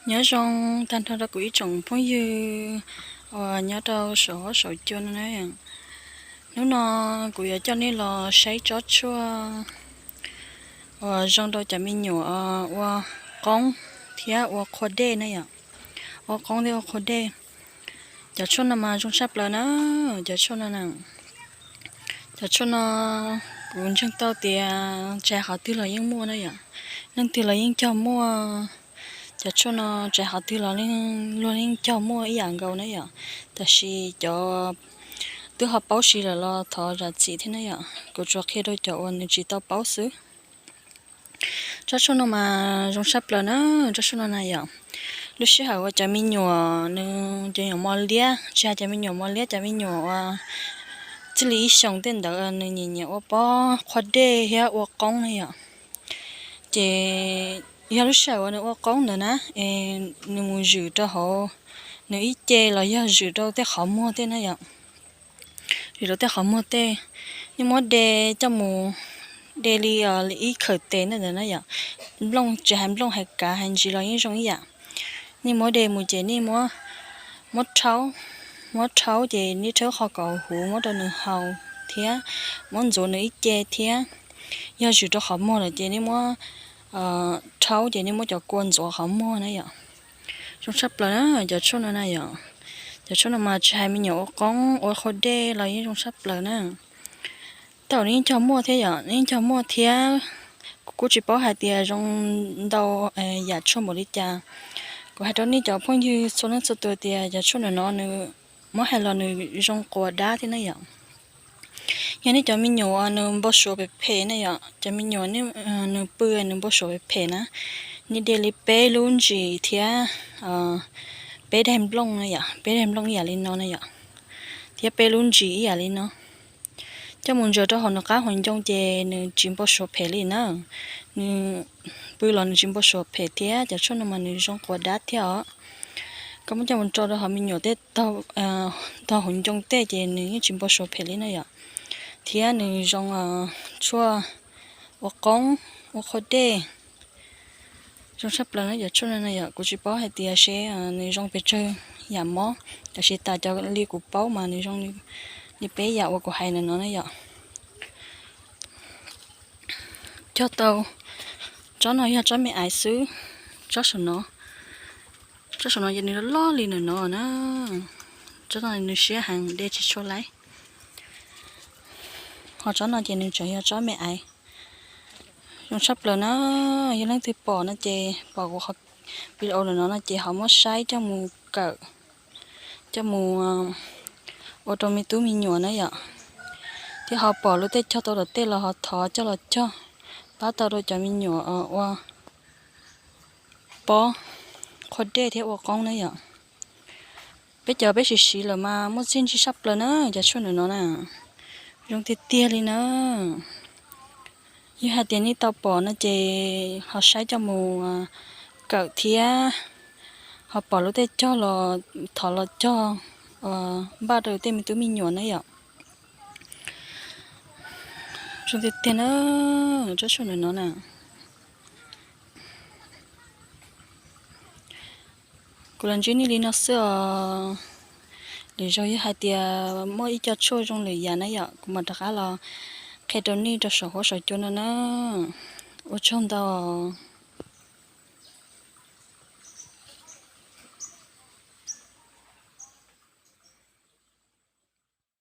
Nyob zoo tag nrho rau kuv ib tsoom phooj ywg uas nyob rau saum huab saum cua no na. Hnub no kuv yuav coj nej los saib tsob tshuaj uas zoo rau cov me nyuam ua qoob thiab ua qhua dej na yom. Ua qoob thiab ua qhua dej. Cov tshuaj no mas zoo tshaj plaws na. Cov tshuaj no na, cov tshuaj no kuv ntseeg tau tias tsis hais qhov twg los yeej muaj na yom. Leej twg los yeej cog muaj. Cov tshuaj no tsis hais qhov twg los luag yeej cog muaj ib yam nkaus na yom. Tab sis cov twb ho paub siv lawm los thov zam txim thiab na yom, kuv tsuas qhia rau cov uas nws tsis tau paub xwb. Tsob tshuaj no mas zoo tshaj plaws na. Tsob tshuaj no na yom, lub sij hawm uas cov me nyuam nws cov me nyuam mos liab, tsis hais cov me nyuam mos liab, cov me nyuam uas txij li ib xyoos tej ntawd nws nyiam nyiam ua pob qhua dej thiab ua qoob na yom. Ces yog lub sij hawm uas nws ua qoob ntawd na, es nws mus zwm rau hauv nws ib ce los yog zwm rau tej qhov muag tej na yom. Zwm rau tej qhov muag tej, nej muab de coj mus, de li ib khawm tes ntawd na yom. Nplooj, tsis hais nplooj, hais kav hais ntsis los yeej zoo ib yam. Nej muab de mus ces nej muab, muab rhaub, muab rhaub ces nej rhaub qhov kaus huv muab rau nws haus thiab, muab ntxuav nws ib ce thiab. Yog zwm rau qhov muag lawm ces nej muab rhaub ces nej muab cov kua ntxuav qhov muag na yom. Zoo tshaj plaws na cov tshuaj no na yom. Cov tshuaj no mas tsis hais me nyuam ua qoob ua qhua dej los yeej zoo tshaj plaws na. Tej zaum nej yeej cog muaj thiab yom, nej yeej cog muaj thiab. Kuv kuj tsis paub hais tias zoo ntau yam tshuaj npaum li cas. Kuv hais rau nej cov phooj ywg txhua leej txhua tus tias cov tshuaj ntawm no nws muab hais los nws zoo quas dab thiab na yom. Yog nej cov me nyuam nws npau suav phem phem na yom, cov me nyuam nws pw nws npau suav phem phem na, nej de li peb lub ntsis thiab peb daim nplooj na yom, peb daim nplooj ib yam li no na yom, thiab peb lub ntsis ib yam li no, coj mus ntsaws rau hauv nws qab hauv ncoo ces nws tsis npau suav phem li na. Nws pw los nws tsis npau suav phem thiab, cov tshuaj no mas nws zoo quas dab thiab os. Koj muab coj mus rau rau hauv me nyuam tej tog hauv ncoo tej ces nws yeej tsis npau suav phem li na yom. Thiab nws zoo tshuaj ua qoob, ua qhua dej. Zoo tshaj plaws na cov tshuaj no na yom. Kuv tsis paub hais tias seb nws zoo pes tsawg yam mob, tab sis tas cov li kuv paub mas nws zoo li peb yam uas kuv hais ntawm no na yom. Cog tau, tsob no yog tsob me aiv xwb, tsob saum no, tsob saum no ces nws loj loj li ntawm no na. Tsob no nws siab heev de tsis tshua laib. Ho tsob no ces nws tseem yog tsob me aiv. Zoo tshaj plaws na, yog leej twg pom no ces pom kuv qhov video ntawm no no ces ho muab saib coj mus kawm, coj mus ua rau me tub me nyuam na yom. Thiab ho pom lub tej cog tau tom tej los ho thov coj los cog, pab tau rau cov me nyuam ua pob, qhua dej thiab ua qoob na yom. Peb cov peb siv siv lawm mas muaj txiaj ntsig tshaj plaws na, cov tshuaj ntawm no na, zoo tiag tiag li na. Yog hais tias nej tau pom no ces ho saib coj mus kawm thiab, ho pom lub tej cog los thov los cog, npaj rau tej me tub me nyuam na yom. Zoo tiag tiag na, tsob tshuaj ntawm no na. Kuv los ntsib nej li no xwb os. Lwm zaug yog hais tias muaj ib co tshuaj zoo lwm yam na yom, kuv mam rov qab los qhia rau nej rau saum huab saum cua no na. Ua tsaug ntau.